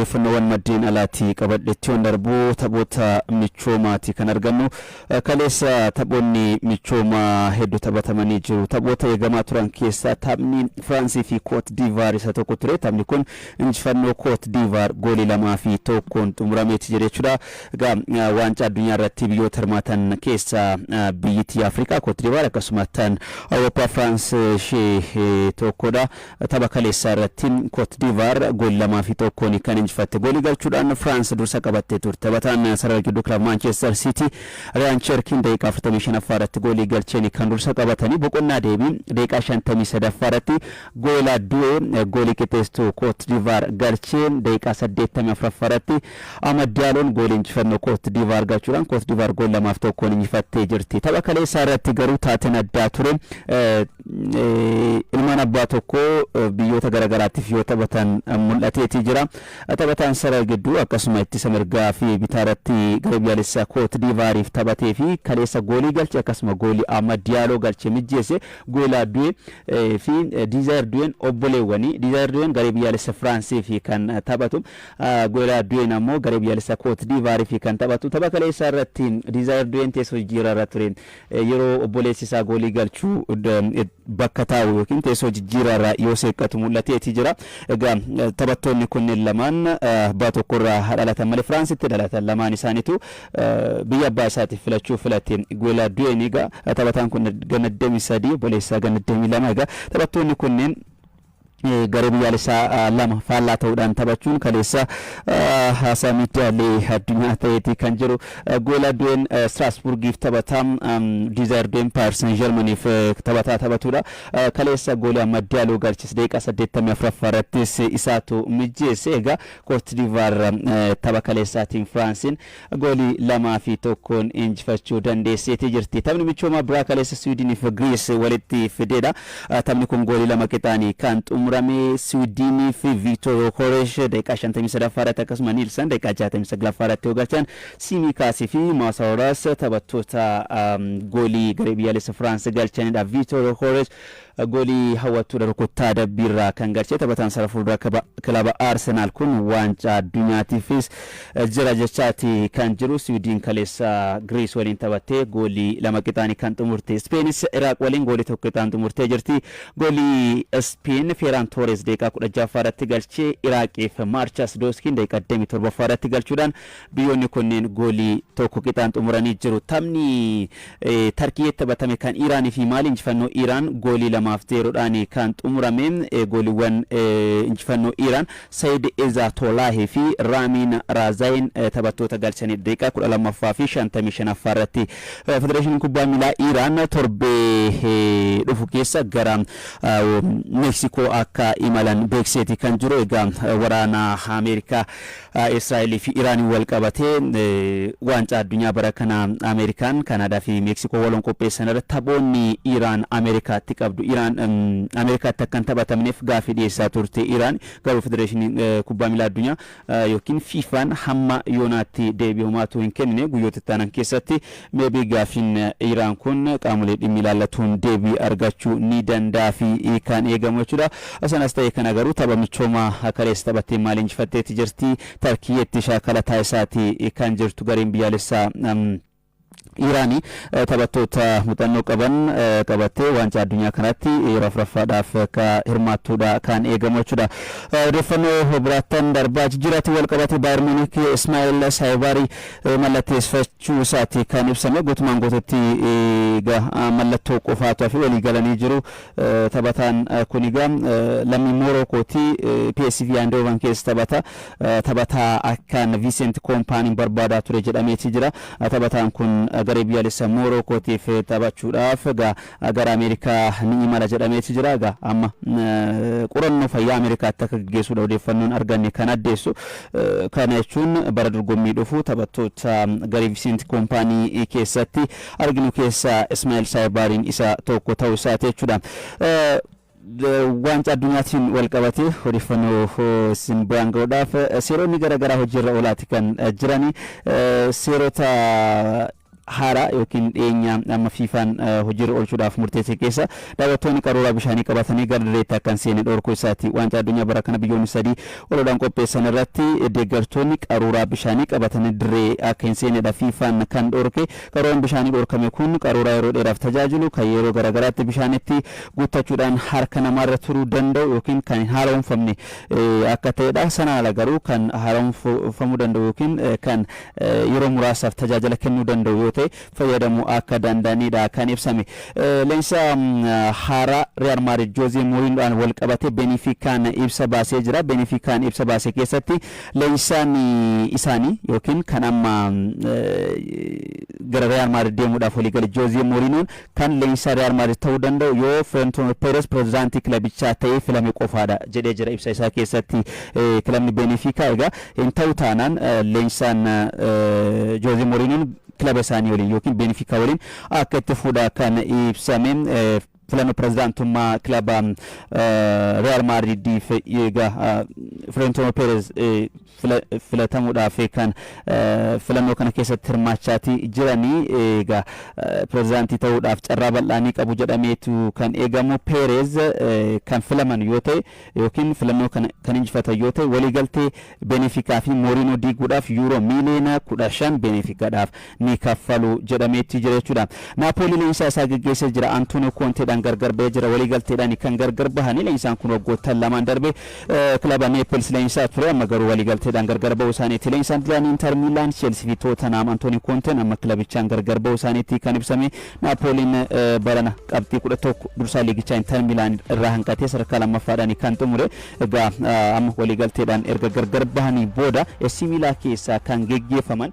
Odeeffannoowwan maddeen alaatii qabadhetti yoon darbu, taphoota michoomaati kan argannu. Kaleessa taphoonni michoomaa hedduu taphatamanii jiru. Taphoota eegamaa turan keessaa taphni Firaansii fi Koot Diivaar isa tokko ture. Taphni kun injifannoo Koot Diivaar goolii 2 fi 1n xumurameeti jira jechuudha. Egaa waancaa addunyaa irratti biyyoota hirmaatan keessaa biyyittii Afrikaa Koot Diivaar, akkasuma tan Awurooppaa Firaans ishee tokkodha. Tapha kaleessaa irratti Koot Diivaar goolii 2 fi 1n kan injifatte. Goolii galchuudhaan Firaans dursa qabattee turte. Taphataan sarara gidduu kilaba Maanchestar Siitii Riyaan Cherkiin daqiiqaa 45ffaa irratti goolii galcheen kan dursa qabatanii, boqonnaa deebii daqiiqaa 53ffaa irratti Goolaa Du'ee goolii qixxeessituu Koot Diivaar galchee, daqiiqaa 84ffaa irratti Amad Diyaaloon goolii injifannoo Koot Diivaar galchuudhaan Koot Diivaar goolii 2 fi 1n injifattee jirti. Tapha kaleessaa irratti garuu taateen addaa ture, ilmaan abbaa tokko biyyoota garaagaraatiif yoo taphatan mul'ateetii jira. Taphataan sarara gidduu akkasuma ittisa mirgaa fi bitaa irratti garee biyyaalessaa Koot Diivaariif taphatee fi kaleessa goolii galche, akkasuma goolii Amad Diyaaloo galche mijjeesse, Goolaa Du'ee fi Diizaayir Du'een obboleewwanii. Diizaayir Du'een garee biyyaalessa Firaansii fi kan taphatu, Goolaa Du'een ammoo garee biyyaalessaa Koot Diivaarii fi kan taphatu. Tapha kaleessaa irratti Diizaayir Du'een teessoo jijjiiraa irra ture. Yeroo obboleessi isaa goolii galchuu bakka taa'u yookiin teessoo jijjiiraa irraa yoo seeqqatu mul'ateeti jira. Egaa taphattoonni kunneen lamaan abbaa tokkorraa dhalatan malee Firaansitti dhalatan, lamaan isaaniitu biyya abbaa isaatiif filachuu filate Guelaa Du'een. Egaa taphataan kun ganna 23, obboleessaa ganna 22. Egaa taphattoonni kunneen garee biyyaalessaa lama faallaa ta'uudhaan taphachuun kaleessa haasaa miidiyaalee addunyaa ta'eeti kan jiru. Guelaa Du'een Strasburgiif taphataa, Diizaayir Du'een Paaris Saint Germaniif taphataa taphatudha. Kaleessa goolii Amad Diyaaloo galchis daqiiqaa 84ffaa irrattis isaatu mijjeesse. Egaa Koot Diivaar tapha kaleessaatiin Firaansiin goolii 2 fi 1n injifachuu dandeesseetii jirti. Taphni michoomaa biraa kaleessa Siwiidinii fi Giriis walitti fideedha. Taphni kun goolii 2 qixaanii kan xumurame. Siwiidinii fi Viiktoor Yokoresh daqiiqaa 53ffaa irratti, akkasuma Niilsan daqiiqaa 69ffaa irratti yoo galchan, Siimikaasii fi Maasaroraas taphattoota goolii garee biyyaalessa Firaans galchanidha. Viiktoor Yokoresh goolii hawwattuudha rukuttaa dabbiirraa kan galche. Taphataan sarara fuuldura kilaba Arsenaal kun waancaa addunyaatiifis jira jechaati kan jiru. Siwiidin kaleessa Giriis waliin taphattee goolii 2 qixaanii kan xumurte. Ispeenis Iraaq waliin goolii 1 qixaan xumurtee jirti. Goolii Ispeen Feeraan Toores daqiiqaa 16ffaa irratti galchee, Iraaqiif Maarchas Dooskiin daqiiqaa 27ffaa irratti galchuudhaan biyyoonni kunneen goolii 1 qixaan xumuranii jiru. Taphni Tarkiyyeetti taphatame kan Iiraanii fi Maali injifannoo Iiraan goolii 2 fi 0dhaan kan xumurame. Gooliiwwan injifannoo Iiraan Sayid Ezatolaahii fi Raamiin Raazayin taphattoota galchanidha. Daqiiqaa 12ffaa fi 55ffaa irratti. Federeeshiniin kubbaa miilaa Iiraan torbee dhufu keessa gara Meeksikoo akka imalan beekseeti kan jiru. Egaa waraana Ameerikaa, Israa'elii fi Iraaniin wal qabatee waancaa addunyaa bara kana Ameerikaan, Kanaadaa fi Meeksikoo waloon qopheessan irratti taphoonni Iraan Ameerikaatti qabdu Iraan Ameerikaatti akka hin taphatamneef gaafii dhiyeessaa turte Iraan. Garuu federeeshiniin kubbaa miilaa addunyaa yookiin FIFAn hamma yoonaatti deebii homaatu hin kennine. Guyyoota itti aanan keessatti maybe gaafiin Iraan kun qaamolee dhimmi ilaallatuun deebii argachuu ni danda'a fi kan eegamu jechuudha. Sanas ta'e kana garuu tapha michoomaa kaleessa taphattee maal injifatteetti jirti. Tarkiyyeetti shaakala taasisaati kan jirtu gareen biyyaalessaa Iraanii taphattoota muuxannoo qaban qabattee waancaa addunyaa kanatti yeroo afuraffaadhaaf akka hirmaattuudha kan eegamu jechuudha. Odeeffannoo biraattan darbaa. Jijjiiraatiin wal qabate Baayern Muunik Ismaa'eel Saayibaarii mallatteessifachuu isaati kan ibsame. Guutumaan guututti mallattoo qofaatu hafe, walii galanii jiru. Taphataan kun egaa lammii Moorookooti, PSV Eindhoven keessa taphata. Taphataa akkaan Vincent Koompaaniin barbaadaa ture jedhameeti jira. Taphataan kun garee biyyaalessa Moorokootiif taphachuudhaaf egaa gara Ameerikaa ni imala jedhameeti jira. Egaa amma qorannoo fayyaa Ameerikaatti akka gaggeessuudha odeeffannoon arganne kan addeessu. Kana jechuun bara dorgommii dhufu taphattoota garee Vincent Koompaanii keessatti arginu keessaa Ismaa'eel Saayibaariin isa tokko ta'uu isaati jechuudha. Waancaa addunyaatiin wal qabatee odeeffannoo isin biraan gahuudhaaf, seeronni garaagaraa hojiirra oolaati kan jirani. Seerota Haaraa yookiin dhiyeenya amma FIFAn hojiirra oolchuudhaaf murteesse keessa daawwattoonni qaruuraa bishaanii qabatanii gara dirreetti akka hin seenne dhorkuu isaati. Waancaa Addunyaa bara kana biyyoonni sadii waloodhaan qopheessan irratti deeggartoonni qaruuraa bishaanii qabatanii dirree akka hin seennedha FIFAn kan dhorke. Qaruuraan bishaanii dhorkame kun qaruuraa yeroo dheeraaf tajaajilu, kan yeroo garaagaraatti bishaan itti guuttachuudhaan harka namaarra turuu danda'u yookiin kan hin haaromfamne akka ta'edha. Sanaan ala garuu kan haaromfamuu danda'u yookiin kan yeroo muraasaaf tajaajila kennuu danda'u yoo ta'e fayyadamuu akka danda'anidha kan ibsame. Leenjisaa haaraa Riyaal Maadrid Joozee Mooriinodhaan wal qabatee Beenifikaan ibsa baasee jira. Beenifikaan ibsa baase keessatti leenjisaan isaanii yookiin kan amma gara Riyaal Maadrid deemuudhaaf waliigale Joozee Mooriinoon kan leenjisaa Riyaal Maadrid ta'uu danda'u yoo Filorentinoo Peerez pirezidaantii kilabichaa ta'ee filame qofaadha jedhee jira ibsa isaa keessatti kilabni Beenifikaa. Egaa hin ta'u taanaan leenjisaan Joozee Mooriinoon kilaba isaanii waliin yookiin Beenifikaa waliin akka itti fuudha kan ibsame. Filannoo pirezidaantummaa kilaba Riyaal Maadridiif egaa Filorentinoo Peerez filatamuudhaaf kan filannoo kana keessatti hirmaachaati jiranii. Egaa pirezidaantii ta'uudhaaf carraa bal'aa ni qabu jedhameetu kan eegamu. Peerez kan filaman yoo ta'e yookiin filannoo kana kan injifatan yoo ta'e, waliigaltee Benefikaa fi Mooriinoo diiguudhaaf yuuroo miiliyoona 15 Benefikaadhaaf ni kaffalu jedhameetti jira jechuudha. Naapoolii leenjisaa isaa geggeessee jira. Antooniyoo Koonteedhaan gargar bahee jira. Waliigalteedhaan kan gargar bahanii. Leenjisaan kun waggoottan lamaan darbe kilaba Neepils leenjisaa ture. Amma garuu waliigalteedhaan gargar bahuu isaaniiti. Leenjisaan duraanii Inter Miilaan, Cheelsii fi Tootenhaam Antooniyoo Koonteen amma kilabichaan gargar bahuu isaaniiti kan ibsame. Naapooliin barana qabxii 11 dursaa liigichaa Inter Miilaan irraa hanqatee sadarkaa lammaffaadhaan kan xumure. Egaa amma waliigalteedhaan erga gargar bahanii booda AC Miilaa keessaa kan geggeeffaman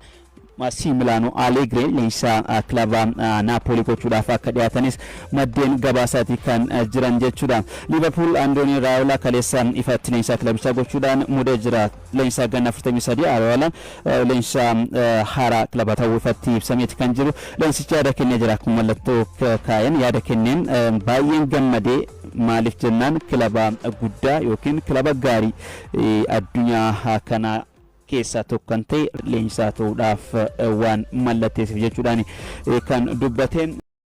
Maasimilaanoo Aleegreen leenjisaa kilaba Naapoolii gochuudhaaf akka dhiyaatanis maddeen gabaasaati kan jiran jechuudha. Liiverpuul Andoonii Raayolaa kaleessa ifatti leenjisaa kilabichaa gochuudhaan muudee jira. Leenjisaa ganna 43 Raayoolaan leenjisaa haaraa kilaba ta'uu ifatti ibsameeti kan jiru. Leenjisichi yaada kennee jira. Akkuma mallattoo kaayan yaada kenneen, baay'een gammadee, maaliif jennaan kilaba guddaa yookiin kilaba gaarii addunyaa kanaa keessaa tokko kan ta'e leenjisaa ta'uudhaaf waan mallatteesseef jechuudhaan kan dubbate.